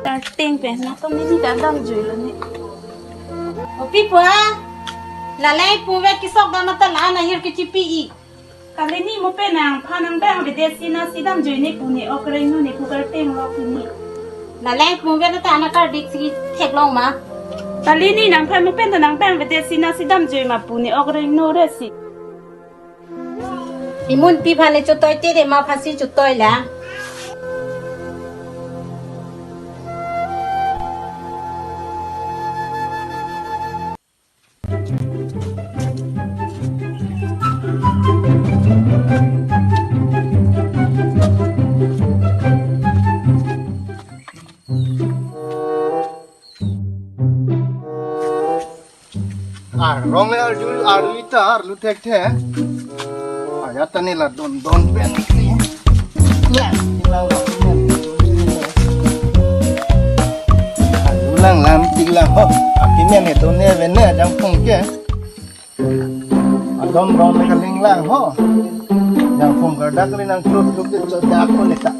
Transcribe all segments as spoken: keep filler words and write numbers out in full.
Karting pen, nangtum nini ta damjuilo ni. O pi pu a, la lang pu vet kesok dam ta la-an ahir kechipi-i. Kali ni mo pen nangphan nangbang avedet si nangsi damjui ne pu ne, ok reng nu ne pu karting lo pu ne. La lang pu vet ta nang kardik si theklong ma. Kali ni nangphan mo pen ta nangbang avedet si nangsi damjui ma pu ne, ok reng nu re si. Imun pi aphan le chotoi te de ma aphansi chotoi la. Arong le arju, arju ita arlu thekthe. Ajat ta ne la dondon pen si. Ya, tinglang la. Arlu lang lam tinglang ho. Akimen he to ne ven ne jangphong ke. Adom rong le kaling lang ho. Jangphong kardak le nangtut tut ke chodak ko ne ta.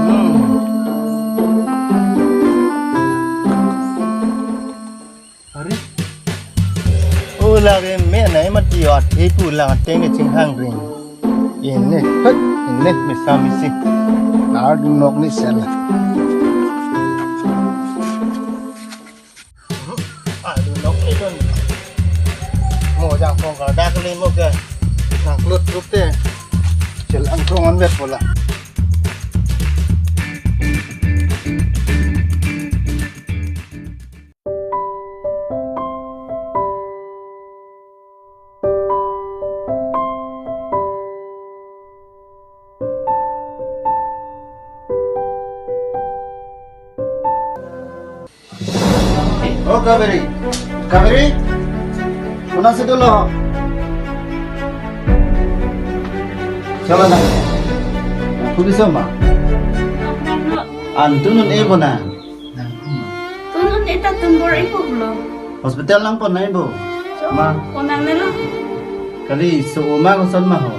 Hmm. Are? O lake me nai mati athe pu lang ateng ke chinghang ring. Ini, hut, ini mesa mesi. Adu nok ni sel. Adu nok ni don. Mo jangphong kardak le mo ke. Nangtut tut te. Sel angtong an vet pu la. O Kaveri, Kaveri, konatsi dolo? Chala na. Puli sama. Antu non e bona. Tunun eta tumbor ibu belum. Hospital nangpon nai bo. Ma. Konang nelo. Kali so oma koson ma ho.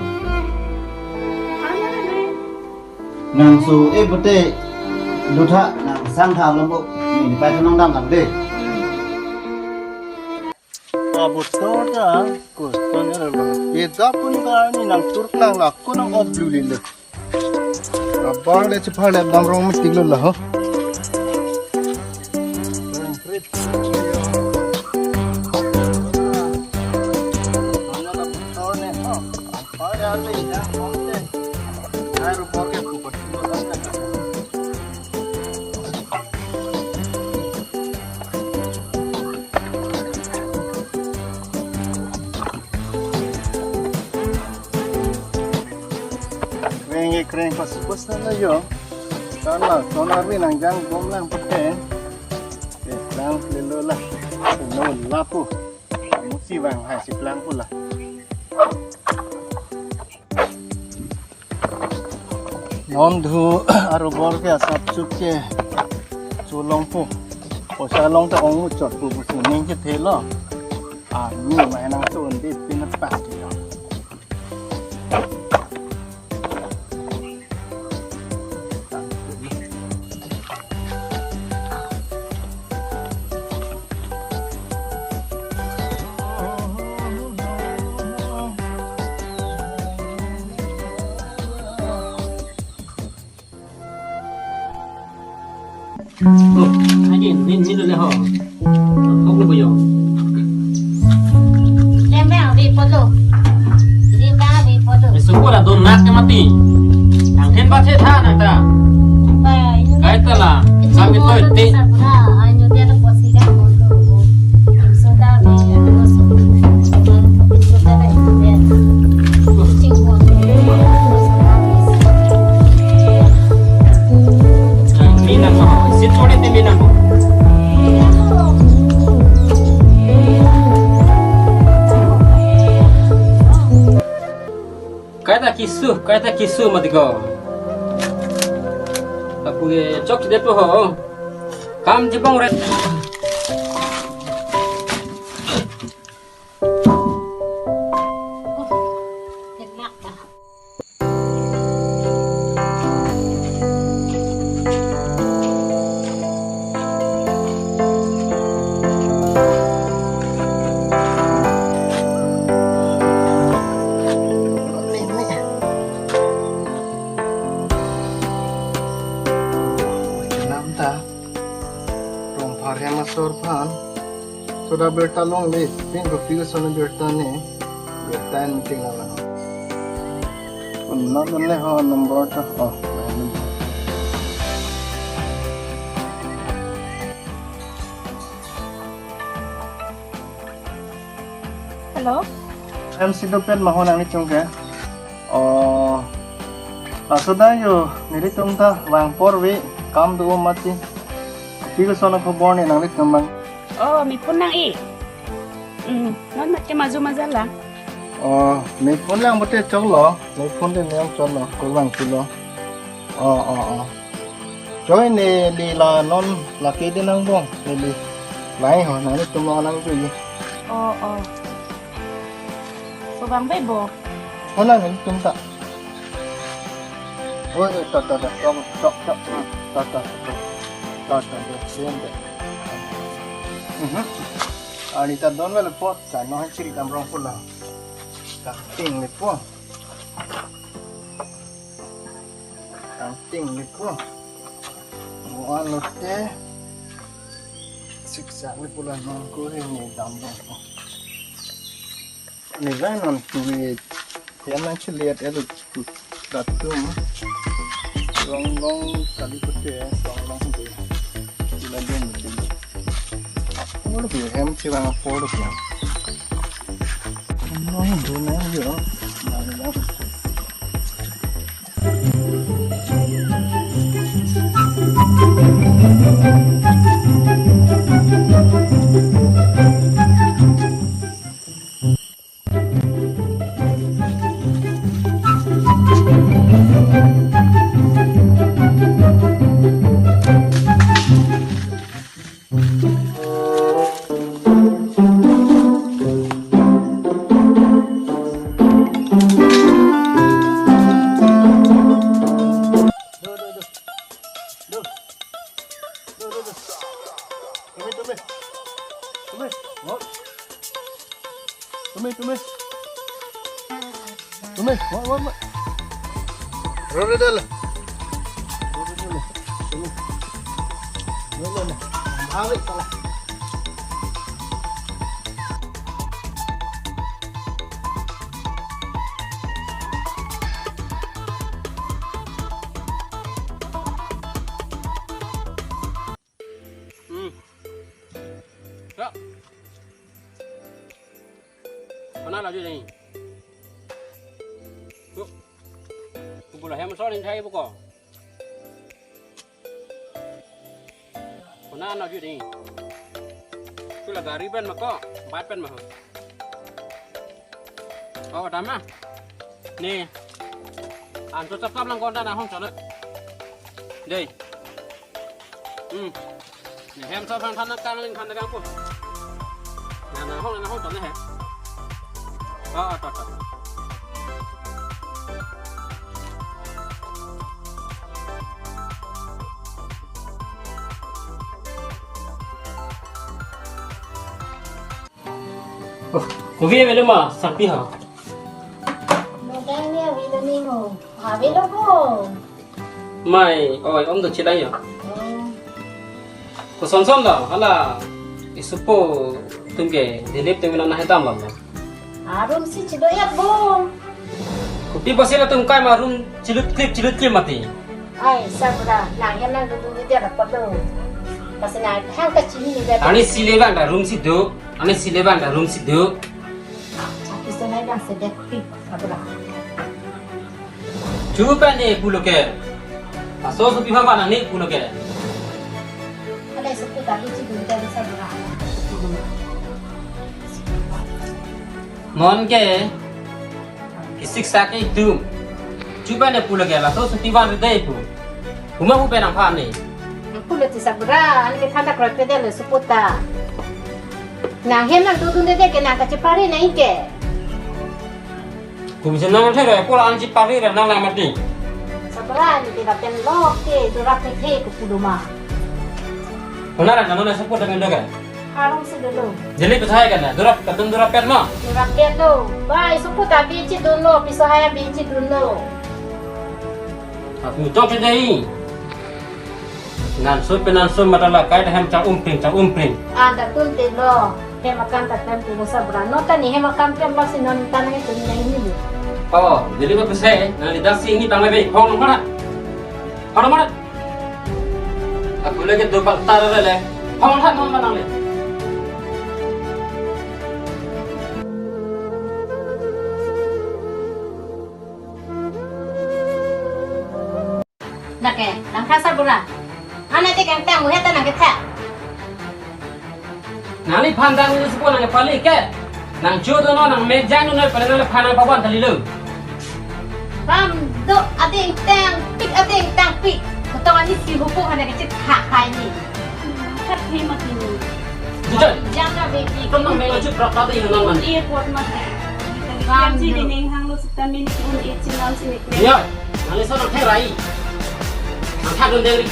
Hana nai. Nang so e pute lutha nang sang tha lombo. Ni pai nang dam lang de. Abu to ta koson nelo. Kita pun ka ni nang turk nang laku nang oblu lilo. Abar le chepar le dam rong metik lo la ho. Kreng kreng pas pas na yo. Karena sonar ni nang jang bom lang pete. Ke lang lelo la. No lapu. Musi vang hai si plang pu la. Non dhu arubor ke asap chup ke cholong pu. Poisa long ta ong muchot pu pu sining ke thelo. Ah, ni mai nang chon di pin pas ke. Oh, aji, ni, ni dulu ho. Kok lu boyo. Lembang di polo. Lembang di polo. Syukur adon nak ke mati. Nang hen ba the tha nang ta. Ba, ini. Kai ta la. Kami to ti. Sa pura, anyo dia ada posisi kan polo. Soda be, soda be, soda be. Minang ho, sit ore te minang ho. Kaita kisu, kaita kisu mati ko. Apu ke chok de po ho. Kam jibong re. Rongphar hem asor aphan soda birta longle, pin kopi koson birta ne, birta en meeting lang lang. Unna unle ho number ta, oh, number. Hello? M C dopet mahon nangli chungke. Oh, laso da yo, nelitum ta vangpor ve, kam do mati. Kopi koson akhobor ne nanglitum abang? Oh, mi phone nang-e. Hmm, non mati maju maja lang. Oh, mi phone lang bote choklo, mi phone de niyam choklo, kurang kilo. Oh, oh, oh. Choi neli la non lake de nangbong, neli. Lai ho, nanglitum lang nangjuiye. Oh, oh. So bang bai bo. Ho lang nangtum ta. Oh, eh, ta, ta, ta, ta, ta, ta, ta, ta, ta, ta, ta, ta, ta, ta. Mhm. Ani ta don vel po, ta no han chiri kam rong pula. Ta ting le po. Tang ting le po. Mo an lote. Siksak le pula non ko he ni dam dam po. Ni vai non tu ye. Yan nang chiliat ya tu. Datum. Long long kali kote, long long de. Sila dia ni. Apor dia hem chirang apor dia. Long do na yo. Na ya. Tume, tume. Tume, what? Tume, tume. Tume, what, what, what? Rore dal. Rore dal. Tume. No, no, no. Ave, pala. Hmm. Ya. Kona laju ni. Tuh. Kumpul hem so ni saya buko. Kona laju ni. Tuh la gari pen mako, bat pen mako. Oh, tama. Ni. Anto chap chap lang konta na hong chole. Dei. Hmm. Ni hem so phan phan kang ling phan kang po. Na na hong na hong chole he. Oh, to to. Oh, kopi avelo ma, sarpi ha. Modang ni avelo ni ho. Avelo ho. Mai, oi, om do chilai yo. Oh. Koson son lo, hala, isupo atum ke, Dilip atum nang nahedam lo. Arum si chido ya bom. Kopi basi latum kai ma room chilut klip, chilut klip mati. Ai, sabra, nang hem nang dudun dia dapat lo. Pasi nang hang kachini ni dia. Ani si le bang da room si do. Ani si le bang da room si do. Api so nai bang sedek pi, sabra. Chupa ne pulo ke. Aso supi bang bang ne pulo ke. Ada suku tadi si dun dia sabra. Non ke. Kisik sak itum. Chupa ne pulo ke laso suti van ride pu. Huma hu penang pha ne. Pulo ti sabra, ani ke thanda kroi pe dele suputa. Nang hem nang dudun dede ke nang kachipari nang ke. Kum si nang the re, pulo an chipari re nang nang mati. Sabra, ani ke baten lok ke, durap ke the ke puduma. Kona ra nang nang suputa kan doga. Arum si dolo. Jeli pethai kan, durap, katum durap pet ma? Durap pet do. Bai, suputa binchi dunlo, piso haya binchi dunlo. Aku chok si dei. Nanso pe nanso matala kai hem chang-umpring, chang-umpring. Ah, datun te lo. Hem akam ta klem tu lo sabra. Non ta ne hem akam klem bak si non ta nangtum nang hini. Oh, jadi apa sih? Nangli dak si ini tang lebe. Hong mana? Hong mana? Aku lagi dua pak tar lele. Hong mana, hong mana le? Dak ke, nang kasa bura. Ana te kang tang, muhe ta nang ketha. Nangliphan dang ni supo nang pali ke. Nang chu do no, nang mejang no, pale nangphan nang pawan kali lo. Pam do ading tang pik, ading tang pik. Kutong ani si hupo hana kecit ha hai ni. Kat ni mati ni. Jujur. Jam na baby. Kutong mengacu prok tadi nang man. Airport mati. Pam Jam si do. Di ning hang lo setan mini un e chinam sini. Ya, nangli so nang therai. Nang thak dun deri.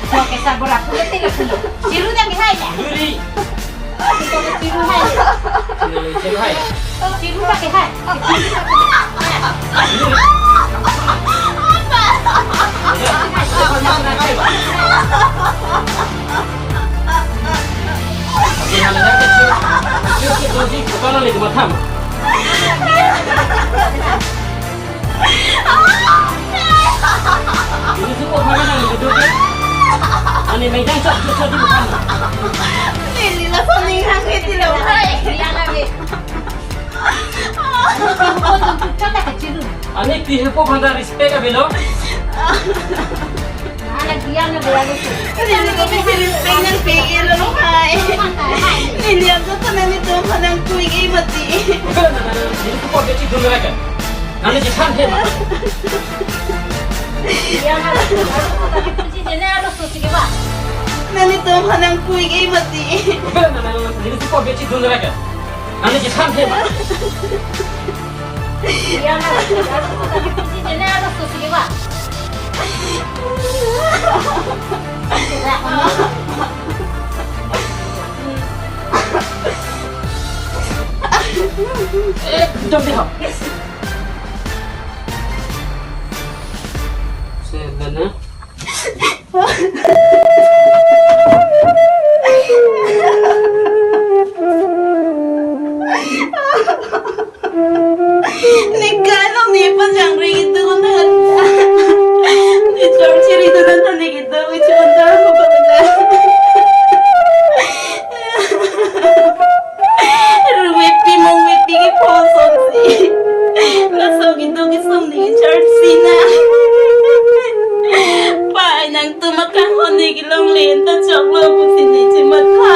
Oke, sabur aku ngerti lo pulo. Chiru dah kehai ya? Duri. Chiru hai. Chiru hai. Chiru dah kehai. Ini semua mana yang duduk? Ani megang sok sok di mana? Neli lason ning hang iti lo hai. Dia lagi. Kota kecil. Ani pihepo banda respect abelo. Anak dia na dia lucu. Neli ko pisi respect nang pegi lo hai. Neli ang kota nani tumphan nang kui gei mati. Bukan, nani ko pegi dun lagi. Nani kisan tema. Iya, Mas. Tapi kunci jene harus tuh sih, Pak. Nani tumphan nang kui gei mati. Bukan, nani, nani ko pegi dun lagi. Nani kisan tema. Iya, Mas. Tapi kunci jene harus tuh sih, Pak. Eh, jom deh. Sebenarnya. Ni kano ni panjang ri itu kan. Ni chor chiri itu kan ni gitu, itu kan. Rumepi mongmepi ke phone son si. Laso kedo kesung ni charge si na. Pai nangtum akanghon ni kelongle ta choklo pusi ne chematha.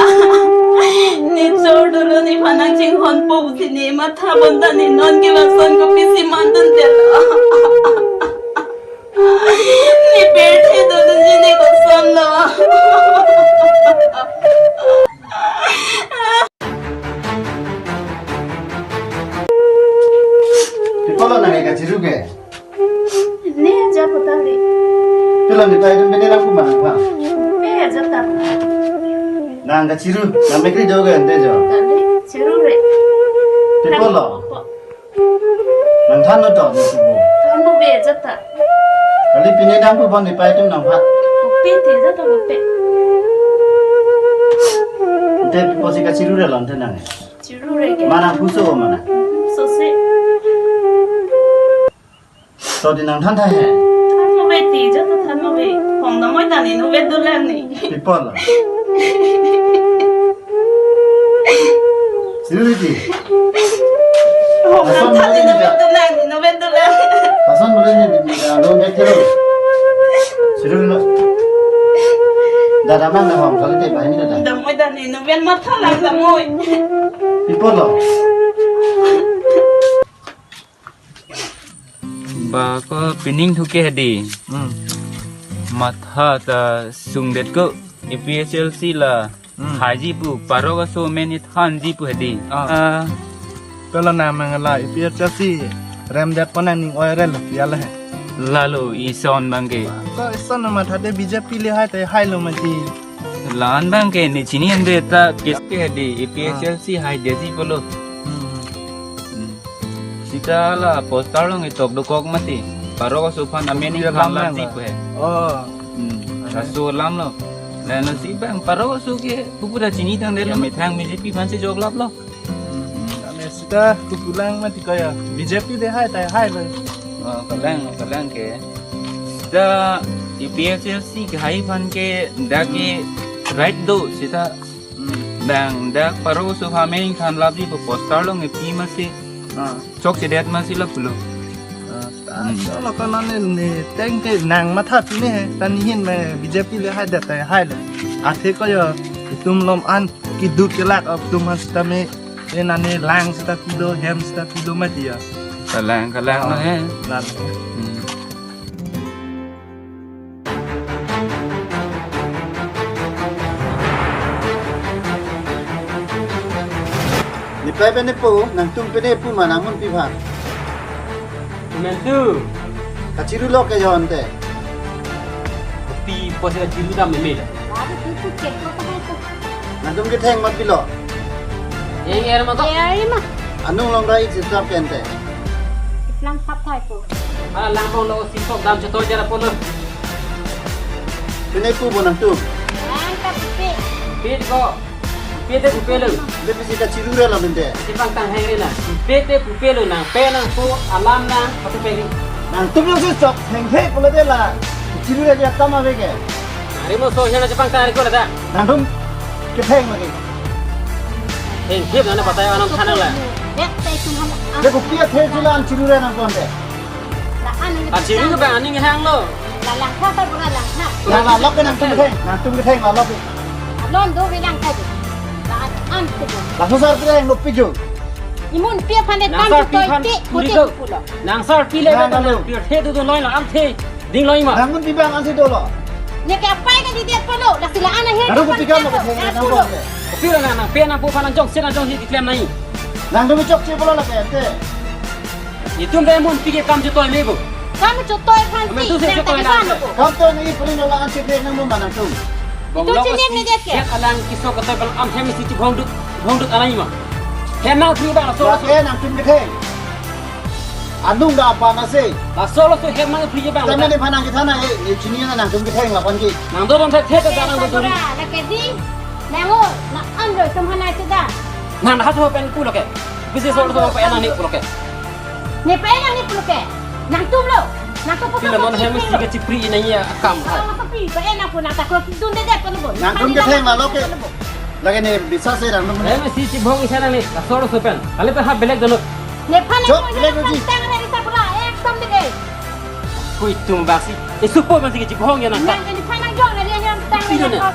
Ne chor dolo nephan nangchinghonpo pusi ne matha bonta ne non ke lason kopisi mandun telo. Ne pirthe dodunji ne kosonlo. Pi pulo nang kachiru ke? Ne ja putang di. Pilo nepei atum pine nang pu ma nang pha? Pe ja ta. Nang kachiru, nang mekri jo ke ante jo? Tadi chiru re. Pi pulo? Nang than no to, nang subo. Than no be ja ta. Kali pine nang pu bon nepei atum nang pha. Pe te ja ta pe. Ante pi pusi kachiru re lo ante nang. Chiru re ke. Ma nang puso ma nang. So se. To di nang than tha he. Than mo be ti ja ta than mo be. Hong na moi ta ni no be dulang ni. Pi pulo. Chiru re ti. Hong na than ni no be dulang ni no be dulang. Pasan boleh ni, ah, dong dek kilo. Chiru lo. Dada mang na hong kali te bahini dada. Damoi dani no ben matha lang damoi. Pi pulo. Ba ko pining thuke hedi. Hmm. Matha ta sungdet ko A P H L C la. Hmm. Haiji pu, parok aso amen thanji pu hedi. Ah. Ah. Pelo na mangala A P H L C remdet pon nang ning oi rel ya le. Lalo ison abang ke. Ko ison na matha de B J P le hai te hai lo mati. La-an abang ke ne chini ande ta ke hedi A P H L C hai desi pulo. Hmm. Hmm. Sita la poster along itok dokok mati. Parok aso aphan amen ya than bang lang ji pu he. Oh. Hmm, laso alam lo. Lasi bang paro aso ke pupu ta chinitangdetlo, methang B J P aphansi joklaplo. Hmm, ane sita kupulang mati ko ya. B J P de hai tai hai lo. Oh, kalang, kalang ke. Sita A P H L C kehai aphan ke dak ke right do sita. Hmm, bang dak paro aso phameng than lapji pu poster along epi masi. Ah. Chokchedet masi lapulo. Ah, ta Hmm. Cholo ko non ne, ne teng ke nang matha pi ne ta nihin me B J P le hai dat tai hai le. Athe ko yo itum lom an keduk kelak atum an sita me, e nane lang sita pilo, hem sita pilo mati ya. Kalang, kalang lo he. Lan. Hmm. Nepei pen nepo, nangtum pen nepo ma nangmunpi aphan. Mentu. Kachiru lo ke yon te. Pi posi kachiru dam meme da. Baru tu tu cek ko pakai tu. Nangtum ketheng mat pilo. Yang er ma ko. Ya, ya, ma. Anung long rai sitap kente. Lang sap thai ko. Ala lang bong lo si sok dam chetor jara polo. Pen nepo bo nangtum. Lang ka pupe. Pupe ko. Pupe te pupe lo. Lepisi kachiru re lo mente. Chepangtang hang re na. Pupe te pupe lo nang. Pe nangpo alam nang. Atu pe ri. Nangtum lo si sok heng he polo de la. Chiru re dia tama ve ke. Ari mo so hena chepangtang ari ko la da. Nangtum ketheng lagi. Heng hip nana batai anam thanang la. Dek tai tum ham. Dek kopi athe chulan chiru re nangtum de. La an ni. A chiru ke bang aning hang lo. La lang tha ta bura lang tha. La la lok ke nangtum ketheng, nangtum ketheng la lok ke. Alon do ve lang tha. La an an tu. Laso sar ketheng lo pi jo. Imunpi aphan de Nang kam sar tu pi toi aphan te puri pute ko. Pulo. Nang sarpi le Nang bang alo. Nang pi the tu tu noi la am the. Ding loi ma. Nangmunpi bang ansi dolo. Ne ke apai kan di dia polo. La sila ana he. Nangtum kopi kam lo ketheng nangtum de. Kopi la nang, nang pe nangpo aphan nang jongsi nang jongsi keklem nai. Nangtum chokche polo la ke te. Itum de munpi ke kam chotoi me bo. Kam chotoi aphan Amen si, tu se nang chotoi ta nang. Kisan ko. Kam to ni puri lo la ansi de nangmun ma nangtum. Bong Itum lo chini si ne dia ke. Jet alang kiso kotoi bal am hem si chibhong duk, bhong duk anai ma. Hem nang phri bang so. Wa ke nangtum ketheng. Anung da apa na se. Laso laso hem nang phri bang. Tame ne phanang kethana e, e chini na nangtum ketheng lapan ki. Nang do dong the the ta nang do. Lake di. Nango, na an lo tum hana chuda. Nang ha so pen pulo ke. Bisi so so pen nang ni pulo ke. Ne pen nang ni pulo ke. Nangtum lo. Nangtum pulo. Pila non hem si kachipri ina ya kam ha. Nang so pi pen nang pu nang ta ko dun de de ko lo bo. Nangtum ketheng la lo ke. Lake ne bisa se nangtum. Hem si chibhong isa nang ni. Laso laso pen. Kali pen ha belek dolo. Ne phan Chok, nang belek ko uji. Tang re isa pura. Ekdom de de. Kui tum bang si. Esu po bang si chibhong ya nang ta. Nang ne phan nang jong na dia nyam tang Pi re dun ne. Ko.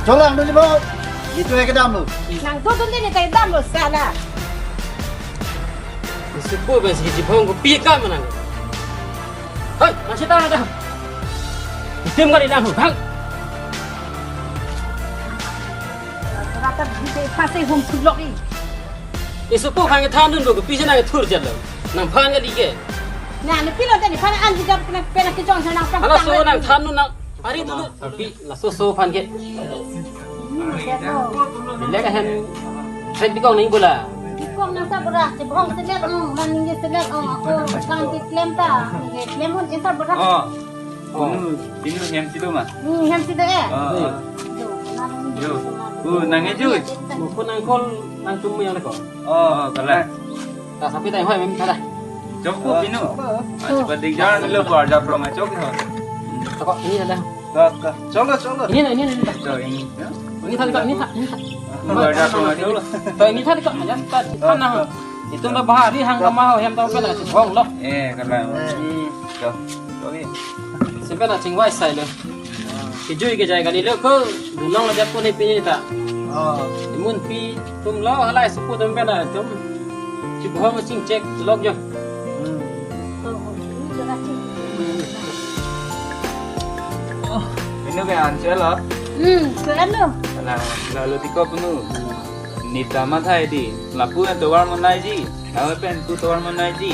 Cholang dun bo. Itu ya kedam lo. Nang do dun de ne ta kedam lo sala. Esu po bang si chibhong kopi kam nang. Hei, masih tahu dah. Itum kali lang, bang. Rata bide pasi hum thulok i. Esu po bang than dun bo kopi si nang thur jalo. Nang phan kali ke. Na, ne pilo de ne phan an di jam kena pena ke jong sana pang. Hala so nang than dun nang. Ari dulu. Tapi laso so phan ke. Belek ahem. Sek dikong nang bola. Dikong nang sa bura, chibhong selek ong, man ningje selek ong, ako kan keklem ta. Ningje klem un isa bura. Oh. Oh. Pinu, pinu hem si do ma. Hmm, hem si do eh. Oh, oh. Jo, nang Yo. Oh, nang e jo. Mo ko nang kol nangtum yang ko. Oh, kalang. Ta sapi tai hoi mem tha da. Chok ko pinu. Ah, cepat ding jangan lo keluar japrong chok ho. Toko ini ada. Dah, dah. Chok lo, chok lo. Ini na, ini na, ini na. Chok ini. Ya. Ini tadi kok, ini tadi, ini tadi. Keluar japrong chok lo. To ini tadi kok, ya, tadi. Kan nah. Itu na bahari hang kama ho hem tau kan chibhong lo. Eh, kalang. Hmm. Chok. Chok ini. Simpen na chingvai sai lo. Kijui ke jai kali lo ko dunong aja pun ipi ta. Oh. Imunpi tum lo halai supu tum pena tum. Chibhong chingchek lok jo. Hmm. Pinu ke answer lo. Hmm, keren lo. Nah, lalu tiko pinu. Nita mathai di. Lapu yang tovar monai ji. Awe pen ku tovar monai ji.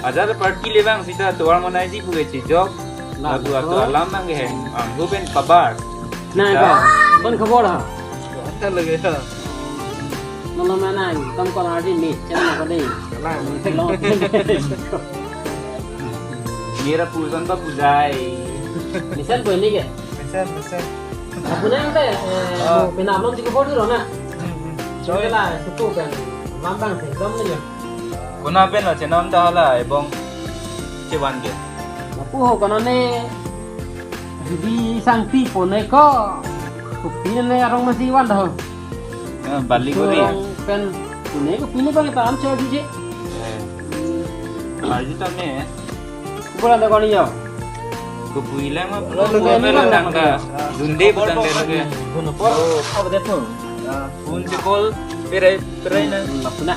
Ajat party le bang sita tovar monai ji pu ke chijok. Lapu atu alam bang ke heng. Ang hu pen kabar. Nai ba, bon khobor ha. Anta lage ha. Mama mana, kam ko lagi ni, channel ko dei. Mera puson ba pujai. Misal ko ni ke? Apun nang te, eh, Ah. Mo penap non si kebor dulu na. Hmm, hmm. Sorry. Sorry la, suku kan. Mambang sih, dom ni ya. Kuna pen lo chenam ta hala, ebong chevan ke. Lapu ho kono ne, jodi sangti pon ne ko. Kopi ne arong masi van do. Eh, Baliguri. Arong pen, pon ne kopi ne bang ta am chor di je. Eh. Aji ta ne. Bola da koni yo. Kopui lang ma, Lo, lo, lo, lo, lo, tangka. Dunde butang de ke. Phone apor. Oh. Apa dia tu? Ah, phone si call, perai, perai na. Hmm, apa na?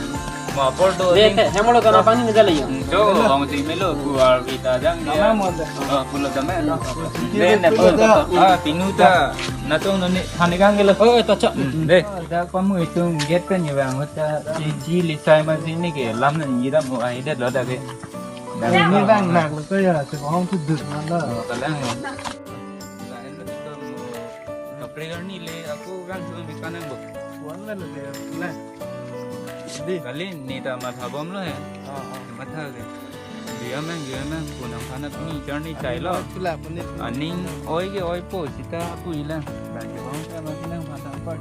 Mo apor do De, ni. Te, hemo lo kana pani ni dala yo. Hmm, jo, bang si melo, ku ar kita jang Nama dia. Mo da? Oh, pulo dame. Pulo De, ne, dame. Pulo da. Ah, pinu ta. Na tong noni, hani kang gelo. Oh, to chok. Hmm, de. Da kamu itu get pen ya bang, ta. Ji, ji lisai ma sini ke, lam na ni dam, oh, ai det lo da ke. Ini bang nak lo ko ya, si bohong tu dut na lo. Oh, kalang lo. Lain lo tu mo, kapre garni le, aku kan sudah bikan yang bo. Kuan lo dia. Nah. Di. Kali ni ta matha bom lo ya. Oh, oh. Matha ke. Dia meng, dia meng, punang kana pini journey chai lo. Pula puni. Aning oi ke oi po, sita aku ilang. Bang ke bang ke masih nang matha part.